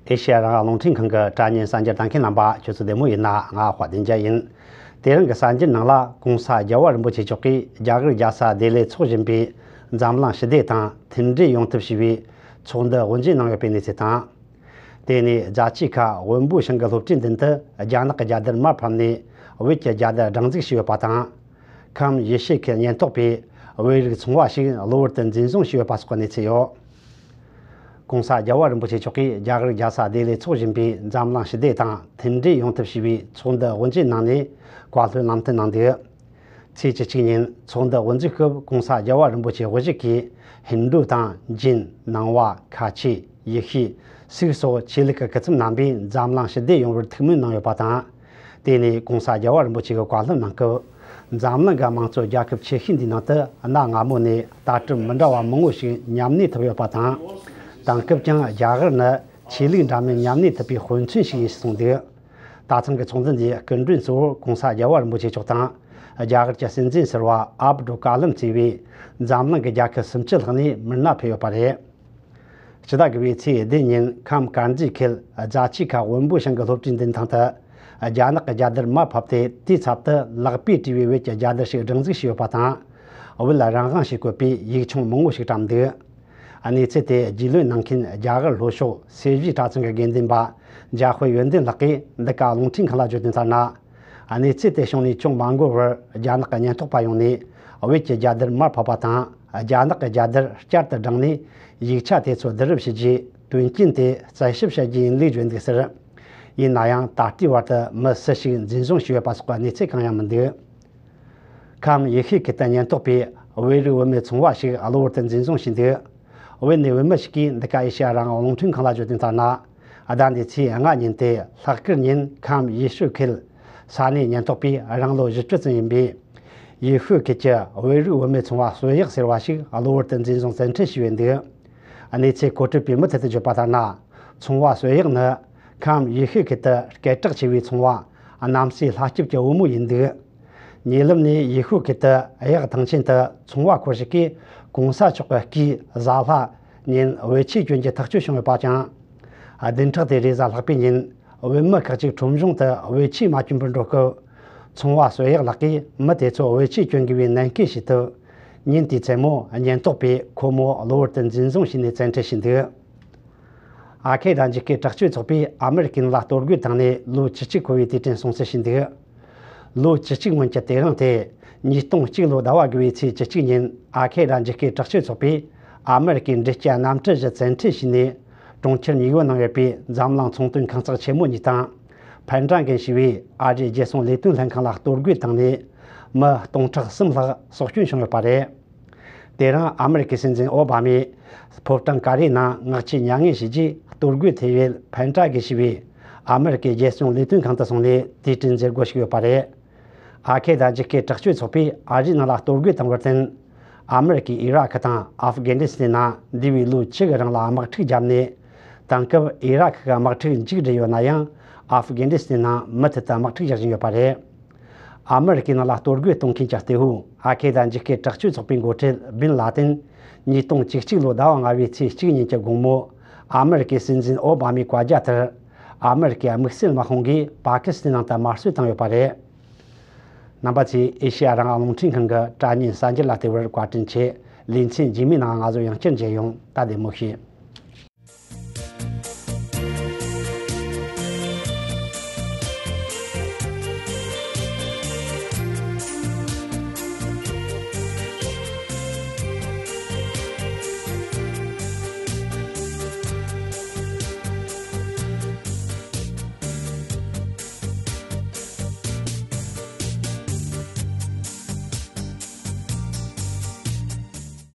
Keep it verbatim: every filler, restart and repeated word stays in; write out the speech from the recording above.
ཨེ་ཤེ་ཡ་རང་དབང་རླུང་འཕྲིན་ཁང་གི་དྲ་བརྙན་གསར་འགྱུར་ལྟ་མཁན་རྣམ་པ་ཁྱོད་ཚོ་བདེ་མོ་ཡིན་ན། ང་དཔལ་ལྡན་རྒྱལ་ཡིན། དེ་རིང་གི་གསར་འགྱུར་ནང་ལ་༸གོང་ས་རྒྱལ་བ་རིན་པོ་ཆེ་མཆོག་གིས་རྒྱ་གར་རྒྱལ་ས་ལྡི་ལིར་འཚོགས་བཞིན་པའི་འཛམ་གླིང་ཞི་བདེ་དང་མཐུན་སྒྲིལ་ཡོང་ཐབས་ཞེས་པའི་ཚོགས་འདུ་དབུ་འབྱེད་གནང་ཡོད་པའི་གནས་ཚུལ་དང་། དེ་ནས་རྫ་ཆུ་ཁ་བོན་པོ་ཞིང་གི་སློབ་གྲྭའི་མདུན་དུ་རྒྱ་ནག་གི་རྒྱལ་དར་མར་ཕབ་ནས་བོད་ཀྱི་རྒྱལ་དར་སྒྲེང་འཛུགས་བྱས་ཡོད་པ་དང་། ཁམས་ཡེ་ཤུ་ཁུལ་ཉེན་རྟོག་པས་བོད་རིགས་ཚོང་བ་ཞིག་གློ་བུར་དུ་འཛིན་བཟུང་བྱས་ཡོད་པ་སོགས་ཀྱི་གནས་ཚུལ་ཡོད། ༸གོང་ས་རྒྱལ་བ་རིན་པོ་ཆེ་མཆོག་གིས་རྒྱ་གར་རྒྱལ་ས་ལྡི་ལིར་འཚོགས་བཞིན་པའི་འཛམ་གླིང་ཞི་བདེ་དང་མཐུན་སྒྲིལ་ཡོང་ཐབས་ཞེས་པའི་ཚོགས་འདུ་དབུ་འབྱེད་གནང་ནས་བཀའ་སློབ་ལམ་སྟོན་གནང་འདུག། ཚེས་བཅུ་གཅིག་ཉིན་ཚོགས་འདུ་དབུ་འཛུགས་སྐབས་༸གོང་ས་རྒྱལ་བ་རིན་པོ་ཆེ་དབུ་བཞུགས་ཀྱིས་ཧིན་རྡུ་དང་ཇིན། ནང་པ། ཁ་ཆེ། ཡེ་ཤུ། སིག་སོགས་ཆོས་ལུགས་ཀྱི་སྐུ་ཚབ་རྣམ་པས་འཛམ་གླིང་ཞི་བདེ་ཡོང་བར་ཐུགས་སྨོན་གནང་ཡོད་པ་དང་། དེ་ནས་༸གོང་ས་རྒྱལ་བ་རིན་པོ་ཆེ་གིས་བཀའ་སློབ་གནང་སྐབས། འཛམ་གླིང་གི་དམངས་གཙོ་རྒྱལ་ཁབ་ཆེ་ཤོས་འདིའི་ནང་དུ་གནའ་སྔ་མོ་ནས་ལྟ་གྲུབ་མི་འདྲ་བ་མང་བོ་ཞིག་མཉམ་གནས་ཐུབ་ཡོད་པ་དང་། དེང་སྐབས་ཀྱང་རྒྱ་གར་ནི་ཆོས་ལུགས་འདྲ་མིན་མཉམ་གནས་ཐུབ་པའི་དཔེ་མཚོན་ཞིག་ཡིན་ཞེས་གསུངས་འདུག། ད་ཐེངས་ཀྱི་ཚོགས་འདུ་འདིའི་སྐུ་མགྲོན་གཙོ་བོར་༸གོང་ས་རྒྱལ་བ་རིན་པོ་ཆེ་མཆོག་དང་། རྒྱ་གར་གྱི་སྲིད་འཛིན་ཟུར་པ་ཨབ་དུལ་ཀ་ལམ་གཙོས་པའི་འཛམ་གླིང་གི་རྒྱལ་ཁབ་སུམ་ཅུ་ལྷག་ནས་མི་སྣ་ཕེབས་ཡོད་པ་རེད། སྤྱི་ཟླ་དགུ་པའི་ཚེས་བདུན་ཉིན་ཁམས་དཀར་མཛེས་ཁུལ་རྫ་ཆུ་ཁ་བོན་པོ་ཞིང་གི་སློབ་གྲྭའི་མདུན་ཐང་དུ་རྒྱ་ནག་གི་རྒྱལ་དར་མར་ཕབ་སྟེ། དེའི་ཚབ་ཏུ་ལག་པས་བྲིས་པའི་བོད་ཀྱི་རྒྱལ་དར་ཞིག་སྒྲེང་འཛུགས་བྱས་ཡོད་པ་དང་། བོད་རང་དབང་ཞེས་བཀོད་པའི་ཡིག་ཆུང་མང་བོ་ཞིག་བཀྲམ་འདུག། གནས་ཚུལ་དེ་རྒྱུས་ལོན་གནང་མཁན་རྒྱ་གར་ལྷོ་ཕྱོགས་སེར་བྱེས་གྲྭ་ཚང་གི་དགེ་འདུན་པ་འཇམ་དཔལ་ཡོན་ཏན་ལགས་ཀྱིས་འདི་ག་རླུང་འཕྲིན་ཁང་ལ་བརྗོད་དོན་ལྟར་ན། གནས་ཚུལ་དེ་བྱུང་ནས་ཅུང་མ་འགོར་བར་རྒྱ་ནག་གི་ཉེན་རྟོག་པ་ཡོང་ནས་བོད་ཀྱི་རྒྱལ་དར་མར་ཕབ་པ་དང་། རྒྱ་ནག་གི་རྒྱལ་དར་བསྐྱར་དུ་བསྒྲེངས་ནས་ཡིག་ཆ་དེ་ཚོ་བསྡུ་རུབ་བྱས་རྗེས། དོན་རྐྱེན་དེ་རྩད་ཞིབ་བྱ་རྒྱུ་ཡིན་ལུགས་བརྗོད་འདུག་ཟེར། ཡིན་ན་ཡང་ད་ལྟའི་བར་དུ་མི་སུ་ཞིག་འཛིན་བཟུང་བྱས་ཡོད་པ་སོགས་ཀྱི་གནས་ཚུལ་གང་ཡང་མི་འདུག། ཁམས་ཡེ་ཤུ་ཁུལ་དུ་ཉེན་རྟོག་པས་བོད་རིགས་བུད་མེད་ཚོང་བ་ཞིག་གློ་བུར་དུ་འཛིན་བཟུང་བྱས་འདུག། བོད་ནས་བུད་མེད་ཞིག་གིས་འདི་ག་ཨེ་ཤེ་ཡ་རང་དབང་རླུང་འཕྲིན་ཁང་ལ་བརྗོད་དོན་ལྟར་ན། ཟླ་འདིའི་ཚེས་ལྔ་ཉིན་ཏེ་ལྷག་དཀར་ཉིན་ཁམས་ཡེ་ཤུ་ཁུལ་ས་གནས་ཉེན་རྟོག་པས་རང་ལོ་བཞི་བཅུ་ཙམ་ཡིན་པའི་ཡེ་ཤུ་ཁུལ་གྱི་བོད་རིགས་བུད་མེད་ཚོང་བ་བསོད་ཡག་ཟེར་བ་ཞིག་གློ་བུར་དུ་འཛིན་བཟུང་བཙན་ཁྲིད་བྱས་ཡོད་འདུག། གནས་ཚུལ་གོ་སྒྲིག་པས་མུ་མཐུད་དུ་བརྗོད་པ་ལྟར་ན། ཚོང་བ་བསོད་ཡག་ནི་ཁམས་ཡེ་ཤུ་ཁུལ་དུ་སྐད་གྲགས་ཆེ་བའི་ཚོང་བ་གནམ་སའི་ལྷ་སྐྱིབས་ཀྱི་བུ་མོ་ཡིན་འདུག། ཉེ་ལམ་ནས་ཡེ་ཤུ་ཁུལ་དུ་གཡག་ཐང་ཆེན་དུ་ཚོང་བ་སྐོར་ཞིག་གིས་གོང་ས་མཆོག་གི་སྐུའི་བཟའ་ལྷ་ཉིན་བེ་ཆའི་གྱོན་གྱི་ཐག་གཅོད་བྱུང་ཡོད་པ་ཅང་། བདུན་ཕྲག་དེའི་རེས་གཟའ་ལྷག་པའི་ཉིན་བོད་མི་ཁག་ཅིག་ཁྲོམ་གཞུང་དུ་བེ་ཆའི་མ་གྱོན་པར་འགྲོ་སྐབས། ཚོང་བ་བསོད་ཡག་ལགས་ཀྱིས་མི་དེ་ཚོ་བེ་ཆའི་གྱོན་དགོས་པའི་ནན་སྐུལ་བྱས་སྟབས། ཉིན་དེའི་མཚན་མོ་ཉེན་རྟོག་པས་ཁོ་མོ་གློ་བུར་དུ་འཛིན་བཟུང་བྱས་ནས་བཙན་ཁྲིད་བྱས་འདུག། ཨ་ཁེ་དང་འཇིགས་སྐུལ་དྲག་སྤྱོད་ཚོགས་པས་ཨ་མེ་རི་ཀའི་ནང་ལ་གཏོར་རྒོལ་བཏང་ནས་ལོ་བཅུ་གཅིག་འཁོར་བའི་དུས་དྲན་སྲུང་བརྩི་བྱས་འདུག། ལོ་བཅུ་གཅིག་སྔོན་གྱི་དེ་རིང་སྟེ། ཉིས་སྟོང་གཅིག་ལོའི་ཟླ་བ་དགུ་པའི་ཚེས་བཅུ་གཅིག་ཉིན་ཨ་ཁེ་དང་འཇིགས་སྐུལ་དྲག་སྤྱོད་ཚོགས་པས་ཨ་མེ་རི་ཀའི་འབྲི་རྩལ་གནམ་གྲུ་བཞི་བཙན་ཁྲིད་བྱས་ནས་གྲོང་ཁྱེར་ཉིག་པོའི་ནང་ཡོད་པའི་འཛམ་གླིང་ཚོང་དོན་ཁང་གཙགས་ཆེན་མོ་གཉིས་དང་། ཕན་ཀྲང་གིན་ཞེས་པའི་ཨ་རིའི་རྒྱལ་སྲུང་ལས་དོན་ལྷན་ཁང་ལ་གཏོར་རྒོལ་བཏང་ནས་མི་སྟོང་ཕྲག་གསུམ་ལྷག་སྲོག་སྐྱོན་བྱུང་ཡོད་པ་རེད། དེ་རིང་ཨ་མེ་རི་ཀའི་སྲིད་འཛིན་ཨོ་བྷ་མས་ཕོ་བྲང་ཀ་རའི་ནང་ངག་བཅད་མྱ་ངན་ཞུས་རྗེས་གཏོར་རྒོལ་ཐེབས་ཡུལ་ཕན་ཀྲང་གིན་ཞེས་པའི་ཨ་མེ་རི་ཀའི་རྒྱལ་སྲུང་ལས་དོན་ཁང་དུ་སོང་ནས་དུས་དྲན་མཛད་སྒོ་ཞིག་ཡོད་པ་རེད། ཨ་ཁེ་དང་འཇིགས་སྐུལ་དྲག་སྤྱོད་ཚོགས་པས་ཨ་རིའི་ནང་ལ་གཏོར་རྒོལ་བཏང་བར་བརྟེན། ཨ་མེ་རི་ཀས་ཨི་རག་དང་ཨབ་གྷ་ནི་སི་ཐན་ནང་འདས་པའི་ལོ་བཅུ་གི་རིང་ལ་དམག་འཁྲུག་བརྒྱབ་ནས། དེང་སྐབས་ཨི་རག་གི་དམག་འཁྲུག་མཇུག་བསྒྲིལ་ཡོད་ན་ཡང་། ཨབ་གྷ་ནི་སི་ཐན་ནང་མུ་མཐུད་དུ་དམག་འཁྲུག་རྒྱག་བཞིན་ཡོད་པ་རེད། ཨ་མེ་རི་ཀའི་ནང་ལ་གཏོར་རྒོལ་གཏོང་མཁན་གྱི་གཏེ་བོ་ཨ་ཁེ་དང་འཇིགས་སྐུལ་དྲག་སྤྱོད་ཚོགས་པའི་འགོ་ཁྲིད་བིན་ལ་ཏིན་ཉིས་སྟོང་བཅུ་གཅིག་ལོའི་ཟླ་བ་ལྔ་པའི་ཚེས་གཅིག་ཉིན་གྱི་དགོང་མོ་ཨ་མེ་རི་ཀའི་སྲིད་འཛིན་ཨོ་བྷ་མའི་བཀའ་རྒྱ་ལྟར། ཨ་མེ་རི་ཀའི་དམིགས་བསལ་དམག་དཔུང་གིས་པ་ཀི་སི་ཐན་ནང་དུ་དམར་གསོད་བཏང་ཡོད་པ་རེད། རྣམ་པ་ཚོས་ཨེ་ཤེ་ཡ་རང་དབང་རླུང་འཕྲིན་ཁང་གི་དྲ་བརྙན་གསར་འགྱུར་ལ་བལྟས་པར་བཀའ་དྲིན་ཆེ། ལེ་ཚན་རྗེས་མའི་ནང་ང་ཚོ་ཡང་བསྐྱར་མཇལ་ཡོང་། ད་བདེ་མོ་བྱོས།